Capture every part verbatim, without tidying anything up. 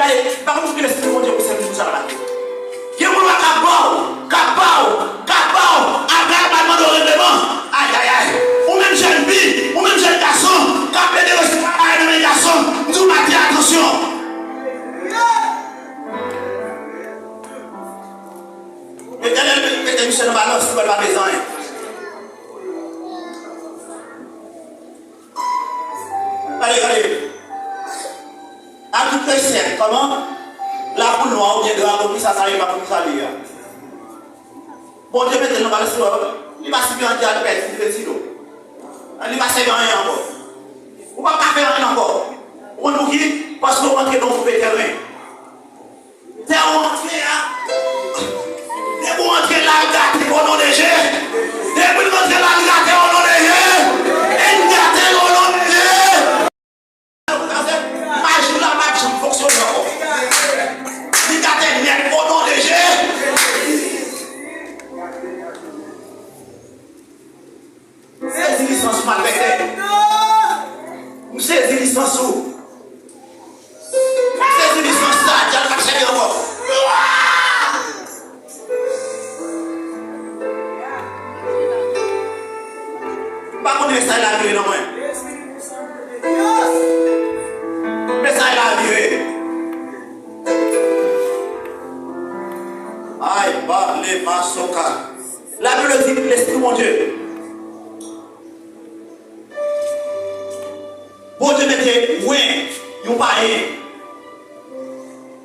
Gade, pa konn ki lespri Bondye pou sèvi moun sa la. Gen moun la k ap ba w, k ap ba w, k ap ba w, apre l ap al mande w regleman. Ayayay. Ou menm jèn fi, ou menm jèn gason, k ap plede resevwa bagay nan men gason, m di w mete atansyon. Letènèl mete misye nan balans, li wè l pa peze anyen. Gade, gade. A tout echèk, kòman? Lapoul nwa oubyen dragon, kisa sa ye, pa konn kisa li ye a. Bondye mete l nan balans, li pa sipèyandi a, li pèdi, li pèdi dlo. Li pa sèvi anyen ankò. Ou p ap ka fè anyen ankò. Ou konn pouki? Paske w rantre nan yon koupe tèren. Tè ou antre a, depi w antre la, l gate o non de Je. Depi l antre la, l gate o non de Je. E l gate l o non de Je. Maji w la p ap janm fonksyone ankò. Li gate nèt o non de Je. M sezi lisans ou, malfektè. M sezi lisans ou. M sezi lisans sa, dyab ap chèche ankò. M pa konn mesaj la vire non mwen. Mesaj la vire. Ay, ba, le, ma, soka. Labib di, Lespri Bondye. Bondye mete wen yon payen,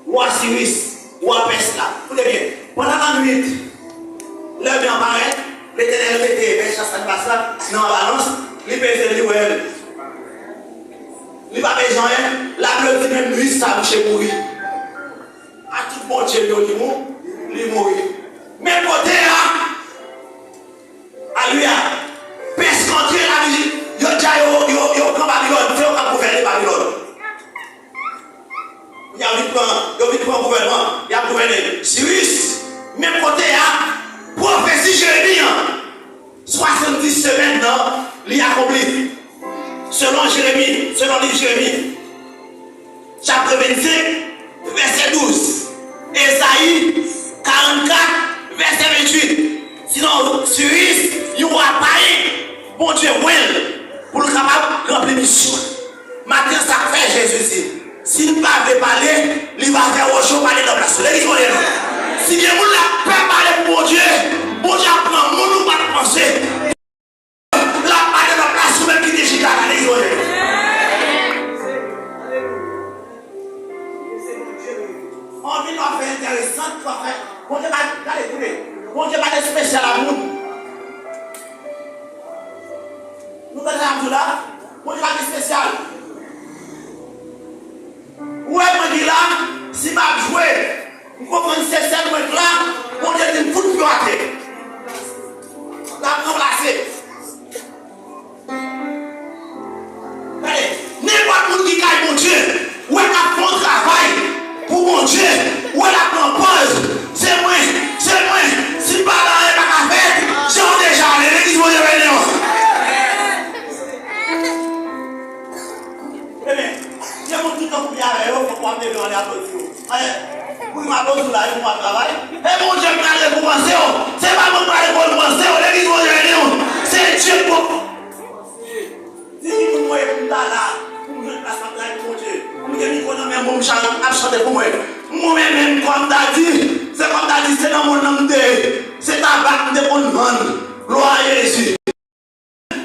wa Siris, wa Pès la. Koute byen, pandan lannwit, lè ven an parèt, Letènèl mete bèch la, sannbas la, nan balans, li peze l, li wè l. Li pa peze anyen, Labib di menm nwit sa, misye mouri. A tout Bondye l yo, li mou-, li mouri. Men kote a, alelouya, pès antre, Labib di, yo di a yo, yo, yo pran Babilòn, se yo k ap gouvène Babilòn. Y ap vin pran, yo vin pran gouvènman, y ap gouvène. Siris, menm kote a, pwofesi Jeremi an, swasanndis semèn nan, li akonpli. Selon Jeremi, selon liv Jeremi, chapit vennsenk, vèsè douz, Ezayi karannkat, vèsè venntuit. Sinon, Siris, yon wa payen, Bondye wè l pou l kapab ranpli misyon. Maten an, sa k fè Jezi di, si l pa vle pale, li va fè wocho pale nan plas li. Legliz Bondye non. Si gen moun la pè pale pou Bondye, Bondye ap pran moun ou pa t panse. L ap pale nan plas ou menm ki te chita la, legliz Bondye. Anvi nou ap fè enteresan, nou ap fè. Bondye pa, gade, koute. Bondye pa t espesyal a moun. Nou tande sa m di w la? Bondye pa t espesyal. Ou wè mwen ki la, si m ap jwe, m konprann se sèl mwen k la, Bondye di m fout pye w atè. L ap ranplase. Gade, nenpòt moun ki kay Bondye, wè k ap fè yon travay pou Bondye, wè l ap pran pòz, se mwen, se mwen, si m pa la, anyen pa ka fèt, jan w deja ale, legliz Bondye beni w. Ebyen, gen moun ki tankou byen avè yo, fòk w ap leve anlè aplodi yo. Anlè, pou m aplodi w la, e pou m al travay. E Bondye k pral rekonpanse w. Se pa mwen k pral rekonpanse w. Legliz Bondye beni w. Se Dye k pou. Di ki moun mwen ye pou m ta la, pou m jwenn plas m ap travay pou Bondye. Pou m gen mikwo nan men m, pou m chan-, ap chante pou mwen. Mwen menm, menm, kòm ta di, se kòm ta di, se nan mòn nan m te ye. Se tabak m te konn vann. Glwa a Jezi.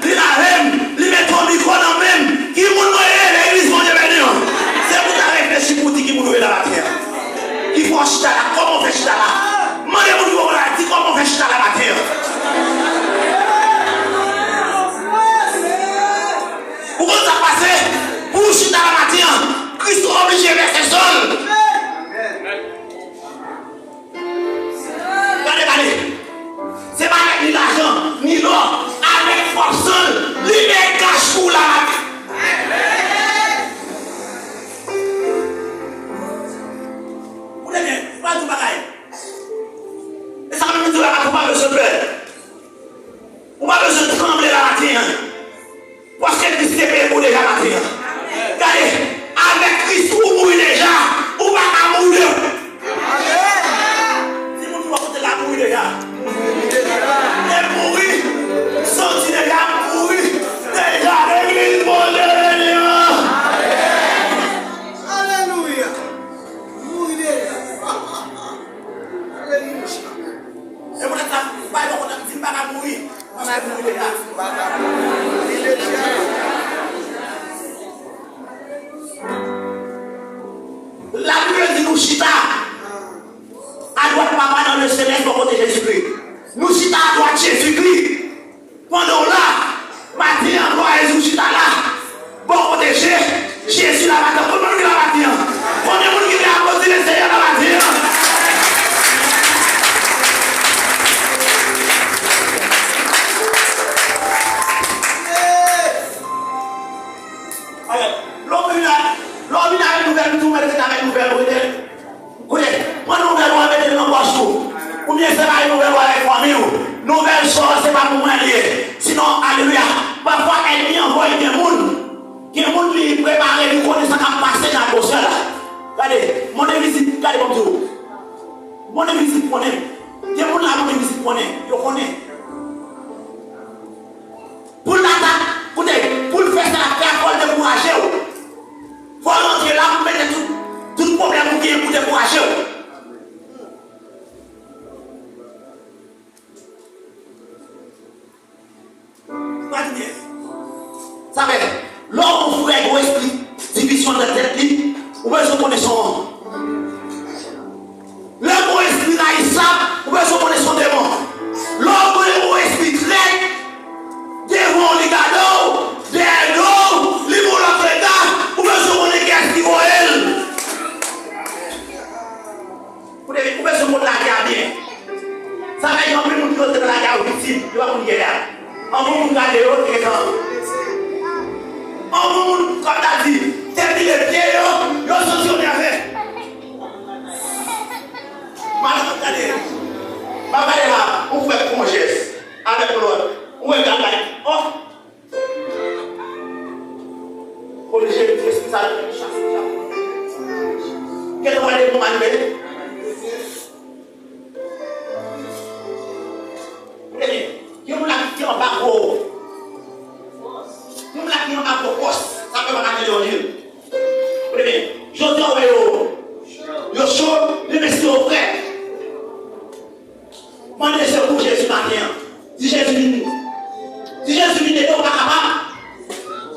Li lave m, li mete yon mikwo nan men m. Ki moun mwen ye, legliz Bondye beni an? Se pou ta reflechi pou w di ki moun ou ye la maten an. Ki fè w chita la, kòman w fè chita la? Mande moun ki bò w la, di kòman w fè chita la maten an. Ou konn sa k pase? Pou w chita la maten an, Kris oblije vèse san l. Gade, gade. Se pa ni lajan, ni lò. Glwa a Jezi, ou chita la. Bò kote Je-, Jezi la maten. Konbyen moun ki la maten an? Konbyen moun ki vle aplodi Lesenyè la maten an? Alò, lè w vin la, lè w vin avèk nouvèl, nou tou mèt ret avèk nouvèl, ou rete. Koute, pran nouvèl ou an mete l nan pòch ou. Oubyen separe nouvèl ou avèk fanmi w. Nouvèl sa w, se pa pou mwen li ye. Sinon, alelouya. Pafwa, ènmi an voye gen moun. Gen moun li prepare, li konnen sa k ap pase nan atmosfè la. Gade, Mòn Envizib, gade ban m di w. Mòn Envizib konnen. Gen moun la Mòn Envizib konnen. Yo konnen. Pou l atak, koute, pou l fè sa l ap fè a, fò l dekouraje w. Fò l rantre la pou mete tout, tout pwoblèm ou genyen pou dekouraje w. Sa di byen. Sa fè, lè w gon frè gon espri divizyon nan tèt li, ou bezwen konnen se yon Lè w gon espri rayisab, ou bezwen konnen se yon demon. Lè w gon espri trèt, devan w li gade w, dèyè do w, li ba w lòt rega, ou bezwen konnen kiyès ki voye l. Ou de-, ou bezwen konn lagè a byen. Sa fè gen anpil moun ki rantre nan lagè a yo viktim, yo pa konn gè a. Anpil moun gade yo, te gentan. Anpil moun, kòm ta di, te pile pye yo, yo santi yo nève. Madanm ap gade. M ap gade la, yon frè k fè yon jès avèk yon lòt. Ou wè gagay. Oh! Korije, Jezi sa, chase, chase. Gen lè w wè demon anime. Koute byen, gen moun la ki anba gwo. Gen moun la ki anba gwo fòs. Sa fè pa ka tande yon liv. Koute byen, jodi a w wè yo. Yo cho, men si yo frè. Mande Jezi pou Jezi maten an. Di Jezi vin. Di Jezi vin ede w pa kapab.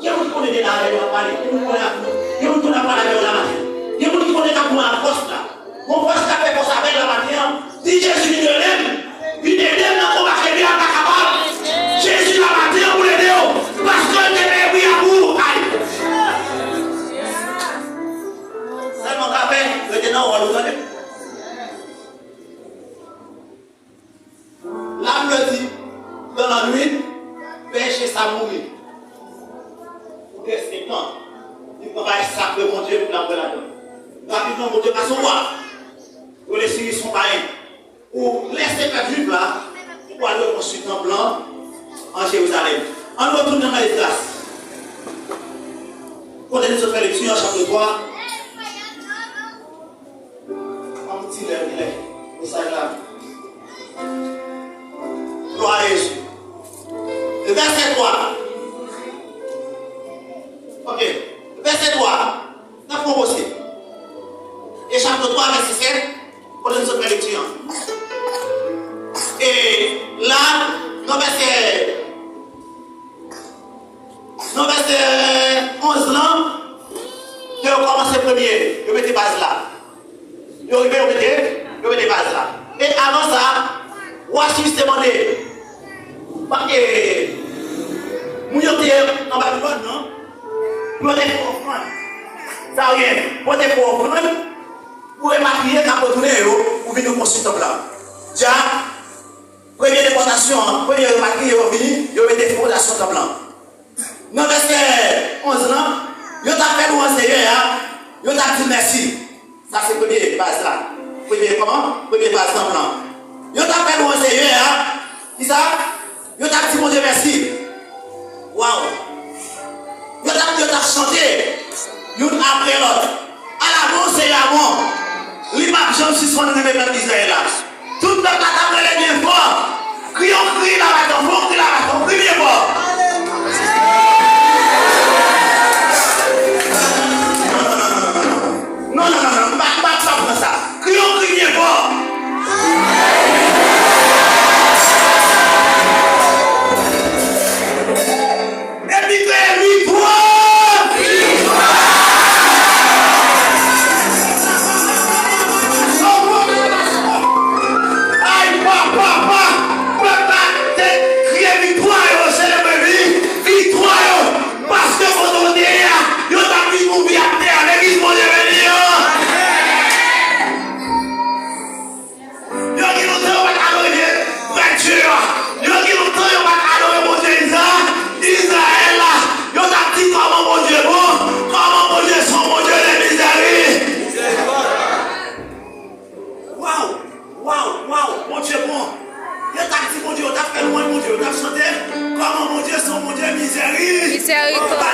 Gen moun ki konn ede la avè yo ap pale. Gen moun ki konn ap, gen moun ki konn ap pale avè yo la maten. Gen moun ki konn ap pran fòs la. Gon fòs k ap fè fòs avè l la maten an. Di Jezi vin rele m. Vin ede m nan konba ke li a pa kapab. Jezi la maten an pou l ede w. Paske l te peye pri a pou ou. Ay. Sèlman w ka fè, rete nan wòl ou tande. Labib di, dans la nuit, péché sa mouri. Pou de senk an, li pran bagay sakre Bondye pou l ap pran ladan. Rapidman, Bondye pase yon wa. Yo rele Siris yon payen. Pou lèse pèp jwif la, pou al rekonstwi tanp lan an Jerizalèm. Ann retounen nan Esdras. Kote nou sot fè lekti an, chapit twa. Ann ti lè, ti lè. Mesaj la. Glwa a Jezi. Vèsè twa. Ok. Vèsè twa. N ap pwopose. E chapit twa, vèsè sèt, kote n sot fè lekti an. E la, nan vèsè, nan vèsè onz lan, ke yo kòmanse premye, yo mete baz la. Yo rive, yo mete, yo mete baz la. E avan sa, wa Siris te mande, paske moun yo te an Babilòn nan, pou yo te fè ofrann. Sa w ye, pou yo te fè ofrann, pou repatriye k ap retounen yo, pou vin rekonstwi tanp lan. Dja, premye depòtasyon an, premye repatriye yo vini, yo mete fondasyon tanp lan. Nan vèsè onz lan, yo t ap fè lwanj Senyè a, yo t ap di mèsi. Sa se premye baz la. Premye kòman? Premye baz tanp lan. Yo t ap fè lwanj Senyè a. Kisa? Yo t ap di Bondye mèsi. Waw! Yo t ap, yo t ap chante youn apre lòt. Ala bon Senyè a bon! Li p ap janm sispann renmen pèp Izrayèl la. Tout pèp la t ap rele byen fò. Kriye yon kri labaton, fè yon kri labaton, kri byen fò. Non, non, non, non, non, non. Non, non, non, non, m pa, m pa, m pa pran sa. Kriye yon kri byen fò. Epi kriye viktwa! Viktwa! Ay, pa, pa, pa! Pèp la te kriye viktwa, yo selebre Misye Rico.